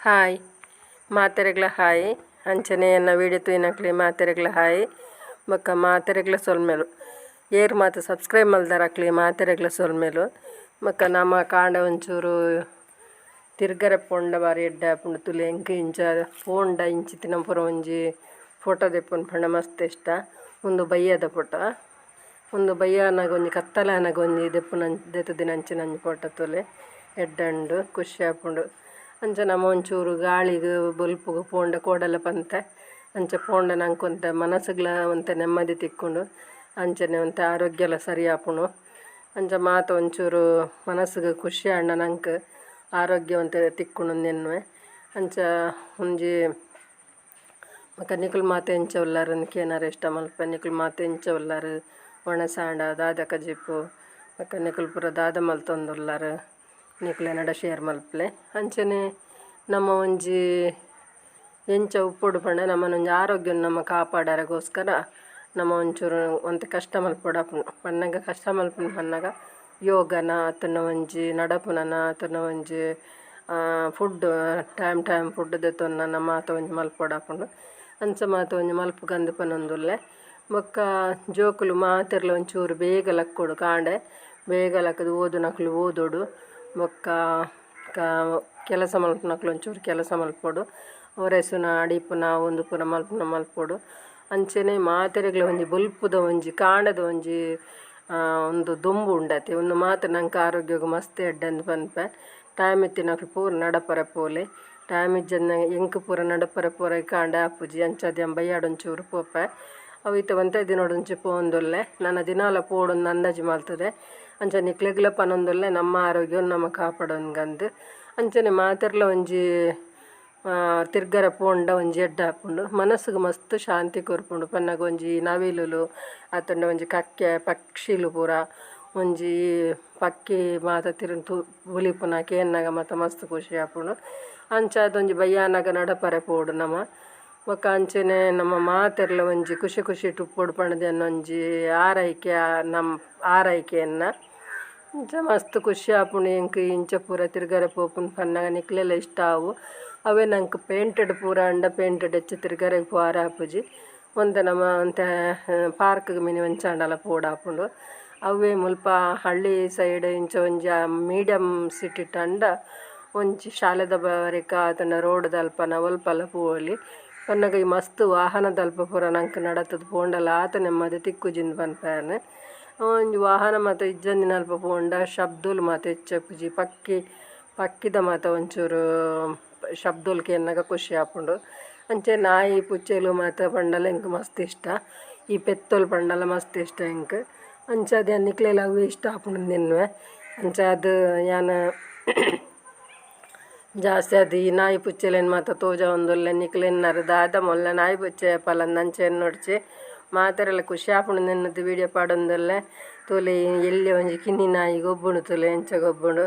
Hi ಮಾತೆರೆಗ್ಲ hi. ಅಂಚನೆ ಎನ್ನ video ತೂಯಿನಕ್ಲೆ ಮಾತೆರೆಗ್ಲ hi. ಬೊಕ್ಕ ಮಾತೆರೆಗ್ಲ ಸೊಲ್ಮೆಲು. ಏರ್ ಮಾತ ಸಬ್ಸ್ಕ್ರೈಬ್ ಮಲ್ದರಕ್ಲೆ ಮಾತೆರೆಗ್ಲ ಸೊಲ್ಮೆಲು. ಬೊಕ್ಕ ನಮ ಕಾಂಡೆ ಒಂಚೂರು ತಿರ್ಗರೆ ಪೋಂಡ ಬಾರಿ ಎಡ್ಡೆ ಆಪುಂಡು ತುಲೆ. ಎಂಕ್ ಇಂಚ ಪೋಂಡ ಇಂಚಿತ್ತಿನ ಪೂರ ಒಂಜಿ ಫೋಟೋ ದೆಪ್ಪುನು ಪಂಡ ಮಸ್ತ್ ಇಷ್ಟ. ಉಂದು ಬಯ್ಯದ ಫೋಟೋ. ಉಂದು ಬಯ್ಯನಗ ಒಂಜಿ ಕತ್ತಲೆ ಆನಗ ಒಂಜಿ ದೆಪ್ಪುನ ದೆತ್ತುದಿನ ಅಂಚಿನ ಒಂಜಿ ಫೋಟೋ ತೂಲೆ. ಎಡ್ಡೆ ಉಂಡು, ಖುಷಿ ಆಪುಂಡು. ಅಂಚ ನಮ ಒಂಚೂರು ಗಾಳಿಗ್ ಬೊಲ್ಪುಗು ಪೋಂಡ ಕೋಡಲ ಪಂತೆ. ಅಂಚ ಪೋಂಡ ನಂಕ್ ಒಂತೆ ಮನಸ್ಸುಗ್ಲ ಒಂತೆ ನೆಮ್ಮದಿ ತಿಕ್ಕುಂಡು. ಅಂಚನೆ ಒಂತೆ ಆರೋಗ್ಯಲ ಸರಿ ಆಪುಂಡು. ಅಂಚ ಮಾತ ಒಂಚೂರು ಮನಸ್ಸುಗ್ ಖುಷಿ ಆಂಡ ನಂಕ್ ಆರೋಗ್ಯ ಒಂತೆ ತಿಕ್ಕುಂಡು ಎನ್ನುವೆ. ಅಂಚ ಒಂಜಿ ಬೊಕ ನಿಕುಲು ಮಾತ ಎಂಚ ಉಲ್ಲರ್ ಕೇನರೆ ಇಷ್ಟ ಮಲ್ಪುವೆ. ನಿಕುಲು ಮಾತ ಎಂಚ ಉಲ್ಲರ್? ಒಣಸಾಂಡ ದಾದ ಕಜಿಪು? ಬೊಕ ನಿಕುಲು ಪೂರ ದಾದ ಮಲ್ತೊಂದುಲ್ಲರ್? ನಿಕುಲು ಶೇರ್ ಮಲ್ಪುಲೆ. ಅಂಚನೆ ನಮ್ಮ ಒಂಜಿ ಎಂಚ ಉಪ್ಪೊಡು ಪಂಡ ನಮನ ಒಂಜಿ ಆರೋಗ್ಯನ್ ನಮ ಕಾಪಾಡರೆಗೋಸ್ಕರ ನಮ ಒಂಚೂರು ಒಂತೆ ಕಷ್ಟ ಮಲ್ಪೊಡಾಪುಂಡು. ಪನ್ನಗ ಕಷ್ಟ ಮಲ್ಪುನು ಪನ್ನಗ ಯೋಗನ ಅತ್ತುಂಡ ಒಂಜಿ ನಡಪುನನ ಅತ್ತುಂಡ ಒಂಜಿ food time time food ದೆತ್ತೊನ್ನ ಮಾತ ಒಂಜಿ ಮಲ್ಪೊಡಾಪುಂಡು. ಅಂಚ ಮಾತ ಒಂಜಿ ಮಲ್ಪುಗಂದ್ ಪನೊಂದುಲ್ಲೆ. ಬೊಕ್ಕ ಜೋಕುಲು ಮಾತೆರ್ಲ ಒಂಚೂರು ಬೇಗ ಲಕ್ಕೊಡು, ಕಾಂಡೆ ಬೇಗ ಲಕ್ಕುದು ಓದುನಕುಲು ಓದೊಡು. ಬೊಕ್ಕ ಕೆಲಸ ಮಲ್ಪುನಕುಲು ಒಂಚೂರು ಕೆಲಸ ಮಲ್ಪೊಡು. ಒರೆಸುನ ಅಡಿಪುನ ಉಂದು ಪೂರ ಮಲ್ಪುನ ಮಲ್ಪೊಡು. ಅಂಚನೆ ಮಾತೆರೆಗ್ಲ ಒಂಜಿ ಬೊಲ್ಪುದ ಒಂಜಿ ಕಾಂಡೆದ ಒಂಜಿ ಉಂದು ದೊಂಬು ಉಂಡತೆ, ಉಂದು ಮಾತ ನಂಕ್ ಆರೋಗ್ಯಗ್ ಮಸ್ತ್ ಎಡ್ಡೆ ಅಂದ್ ಪನ್ಪೆ. ಟೈಮ್ ಇತ್ತಿನಕುಲು ಪೂರ ನಡಪರೆ ಪೋಲೆ. ಟೈಮ್ ಇಜ್ಜಂದೆ ಎಂಕ್ ಪೂರ ನಡಪರೆ ಪೋರೆ ಕಾಂಡೆ ಆಪುಜಿ. ಅಂಚಾದ್ ಯಾನ್ ಬಯ್ಯಡ್ ಒಂಚೂರು ಪೋಪೆ. ಅವು ಇತ್ತೆ ಒಂತೆ ದಿನೊಡು ಒಂಚಿ ಪೋವೊಂದುಲ್ಲೆ. ನನ ದಿನಾಲ ಪೋವೊಡುಂದು ಅಂದಾಜಿ ಮಲ್ತುದೆ. ಅಂಚ ನಿಕ್ಲೆಗ್ಲ ಪನೊಂದುಲ್ಲೆ, ನಮ್ಮ ಆರೋಗ್ಯನ್ ನಮ ಕಾಪಾಡೊನ್ಗಂದ್. ಅಂಚನೆ ಮಾತೆರ್ಲ ಒಂಜಿ ತಿರ್ಗರೆ ಪೋಂಡ ಒಂಜಿ ಎಡ್ಡೆ ಆಪುಂಡು. ಮನಸ್ಸುಗ್ ಮಸ್ತ್ ಶಾಂತಿ ಕೊರ್ಪುಂಡು. ಪನ್ನಗ ಒಂಜಿ ನವಿಲುಲು ಅತ್ತುಂಡ ಒಂಜಿ ಕಕ್ಕೆ ಪಕ್ಷಿಲು ಪೂರ ಒಂಜಿ ಪಕ್ಕಿ ಮಾತ ತಿರುತು ಬುಲಿಪುನ ಕೇನ್ನಗ ಮಾತ ಮಸ್ತ್ ಖುಷಿ ಆಪುಂಡು. ಅಂಚಾದ್ ಒಂಜಿ ಬಯ್ಯಾನಗ ನಡಪರೆ ಪೋವೊಡು ನಮ. ಬೊಕ ಅಂಚನೆ ನಮ ಮಾತೆರ್ಲ ಒಂಜಿ ಖುಷಿ ಖುಷಿಟ್ ಉಪ್ಪೊಡು ಪಂಡ್ದ್ ಎನ್ನ ಒಂಜಿ ಆರೈಕೆ ನಮ್ ಆರೈಕೆ ಎನ್ನ. ಇಂಚ ಮಸ್ತ್ ಖುಷಿ ಆಪುಂಡು ಎಂಕ್ ಇಂಚ ಪೂರ ತಿರ್ಗರೆ ಪೋಪುನು ಪನ್ನಗ. ನಿಕ್ಲೆಲ ಇಷ್ಟ ಆವು. ಅವೇ ನಂಕ್ ಪೇಂಟೆಡ್ ಪೂರ ಆಂಡ ಪೇಂಟೆಡ್ ಎಚ್ಚ ತಿರ್ಗರೆ ಪೋವರೆ ಆಪುಜಿ. ಒಂತೆ ನಮ ಒಂತೆ ಪಾರ್ಕ್ಗ್ ಮಿನಿ ಒಂಚಾಂಡಲ ಪೋಡಾಪುಂಡು. ಅವ್ವೇ ಮುಲ್ಪ ಹಳ್ಳಿ ಸೈಡ್ ಇಂಚ ಒಂಜಿ ಮೀಡಿಯಮ್ ಸಿಟಿ ಆಂಡ ಒಂಜಿ ಶಾಲೆದ ಬರಿಕ ಅತ್ತುಂಡ ರೋಡ್ ದಲ್ಪನ ಒಲ್ಪಲ ಪೋವೊಲಿ. ಪನ್ನಗ ಈ ಮಸ್ತ್ ವಾಹನದಲ್ಪ ಪೂರ ನಂಕ್ ನಡತುದು ಪೋಂಡಲ ಆತ್ ನೆಮ್ಮದಿ ತಿಕ್ಕುಜಿಂದ್ ಪನ್ಪೆ ಯಾನ್. ಒಂಜಿ ವಾಹನ ಮಾತ ಇಜ್ಜಂದಿನಲ್ಪ ಪೋಂಡ ಶಬ್ದಲು ಮಾತ ಹೆಚ್ಚ ಇಪ್ಪುಜಿ. ಪಕ್ಕಿದ ಮಾತ ಒಂಚೂರು ಶಬ್ದಲು ಕೇನ್ನಗ ಖುಷಿ ಆಪುಂಡು. ಅಂಚೆ ನಾಯಿ ಪುಚ್ಚೆಲು ಮಾತ ಪಂಡಲ ಎಂಕ್ ಮಸ್ತ್ ಇಷ್ಟ. ಈ ಪೆತ್ತೊಲು ಪಂಡಲ ಮಸ್ತ್ ಇಷ್ಟ ಎಂಕ್. ಅಂಚಾದ್ ಯಾನ್ ನಿಕ್ಲೆಲ ಅವ್ವೆ ಇಷ್ಟ ಆಪುಂಡು ಎನ್ನುವೆ. ಅಂಚಾದ್ ಯಾನ್ ಜಾಸ್ತಿ ಆದ್ ಈ ನಾಯಿ ಪುಚ್ಚೆಲೆನ್ ಮಾತ ತೋಜಾವೊಂದುಲ್ಲೆ. ನಿಕ್ಲ್ ಎನ್ನರ್ ದಾದ ಮೊಲ್ಲ ನಾಯಿ ಪುಚ್ಚೆ ಏಪಲ ಅಂಚ ಎನ್ನೊಡ್ಚಿ. ಮಾತೆರೆಗ್ಲ ಖುಷಿ ಆಪುಂಡು ಎನ್ನುದು ವೀಡಿಯೋ ಪಾಡೊಂದುಲ್ಲೆ. ತೂಲೆ, ಎಲ್ಯ ಒಂಜಿ ಕಿನ್ನಿ ನಾಯಿ ಗೊಬ್ಬುಂಡು ತೂಲೆ ಎಂಚ ಗೊಬ್ಬುಂಡು.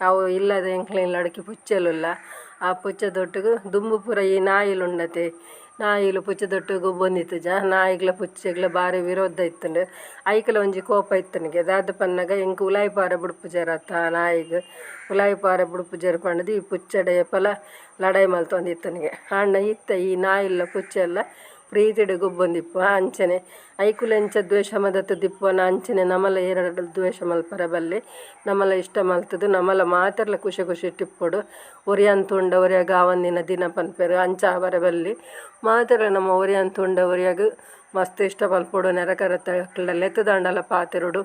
ಅವು ಇಲ್ಲದ ಎಂಕ್ಲೆ ಇಲ್ಲಡ್ ಪುಚ್ಚೆಲುಲ್ಲ. ಆ ಪುಚ್ಚೆದೊಟ್ಟುಗು ದುಂಬು ಪೂರ ಈ ನಾಯಿಲು ಉಂಡತೆ, ನಾಯಿಲು ಪುಚ್ಚೆದೊಟ್ಟುಗು ಗೊಬ್ಬೊಂದಿತ್ತುಜ. ನಾಯಿಗ್ಲ ಪುಚ್ಚೆಗ್ಲ ಬಾರಿ ವಿರೋಧ ಇತ್ತುಂಡು. ಐಕ್ಲ ಒಂಜಿ ಕೋಪ ಇತ್ತುಂಡುಗೆ. ದಾದ ಪನ್ನಗ ಎಂಕ್ ಉಲಾಯಿ ಪೋರೆ ಬುಡ್ಪುಜೆರತ್ತ, ನಾಯಿಗ್ ಉಲಾಯಿ ಪೋರೆ ಬುಡ್ಪುಜೆರ್ ಪಂಡುದು ಈ ಪುಚ್ಚೆಡ ಏಪಲ ಲಡಾಯಿ ಮಲ್ತೊಂದಿತ್ತುಂಡುಗೆ. ಆಂಡ ಇತ್ತೆ ಈ ನಾಯಿಲ್ಲ ಪುಚ್ಚೆಲ್ಲ ಪ್ರೀತಿಡ್ ಗೊಬ್ಬೊಂದಿಪ್ಪುವ. ಅಂಚನೆ ಐಕುಲು ಎಂಚ ದ್ವೇಷ ಮದತುದಿಪ್ಪುವನ ಅಂಚನೆ ನಮಲ ಏರೆಡ ದ್ವೇಷ ಮಲ್ಪರೆ ಬಲ್ಲಿ. ನಮಲ ಇಷ್ಟ ಮಲ್ತುದು ನಮಲ ಮಾತೆರ್ಲ ಖುಷಿ ಖುಷಿಟ್ ಇಪ್ಪೊಡು. ಒರಿಯನ್ ತೂಂಡ ಒರಿಯಗ್ ಆವಂದಿನ ದಿನ ಪನ್ಪೆರ್, ಅಂಚ ಆವರೆ ಬಲ್ಲಿ. ಮಾತೆರ್ಲ ನಮ ಒರಿಯನ್ ತೂಂಡ ಒರಿಯಗ್ ಮಸ್ತ್ ಇಷ್ಟ ಮಲ್ಪೊಡು. ನೆರೆಕರೆತಕ್ಲೆಡ ಲೆತ್ತುದಾಂಡಲ ಪಾತೆರೊಡು.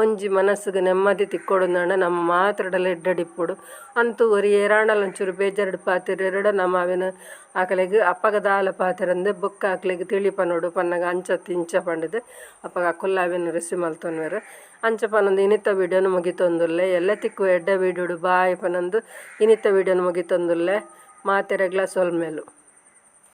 ಒಂಜಿ ಮನಸ್ಸುಗ್ ನೆಮ್ಮದಿ ತಿಕ್ಕೊಡುಂದಾಂಡ ನಮ ಮಾತೆರ್ಡಲ ಎಡ್ಡೆಡ್ ಇಪ್ಪೊಡು. ಅಂತೂ ಒರಿ ಏರಾಂಡಲ ಒಂಚೂರು ಬೇಜಾರ್ಡ್ ಪಾತೆರ್ಯೆರ್ಡ ನಮ ಅವೆನ್ ಅಕಲೆಗ್ ಅಪಗ ದಾಲ ಪಾತೆರಂದೆ ಬೊಕ್ಕ ಅಕ್ಲೆಗ್ ತಿಳಿ ಪನೊಡು. ಪನ್ನಗ ಅಂಚತ್ ಇಂಚ ಪಂಡುದು ಅಪಗ ಅಕುಲ್ಲ ಅವೆನ್ ರಿಸೀವ್ ಮಲ್ತೊನ್ವೆರ್. ಅಂಚ ಪನೊಂದು ಇನಿತ ವೀಡಿಯೋನು ಮುಗಿತೊಂದುಲ್ಲೆ. ಎಲ್ಲೆ ತಿಕ್ಕುವ ಎಡ್ಡೆ ವೀಡಿಯೋಡು, ಬಾಯ್ ಪನೊಂದು ಇನಿತ ವೀಡಿಯೋನು ಮುಗಿತೊಂದುಲ್ಲೆ. ಮಾತೆರೆಗ್ಲ ಸೊಲ್ಮೆಲು.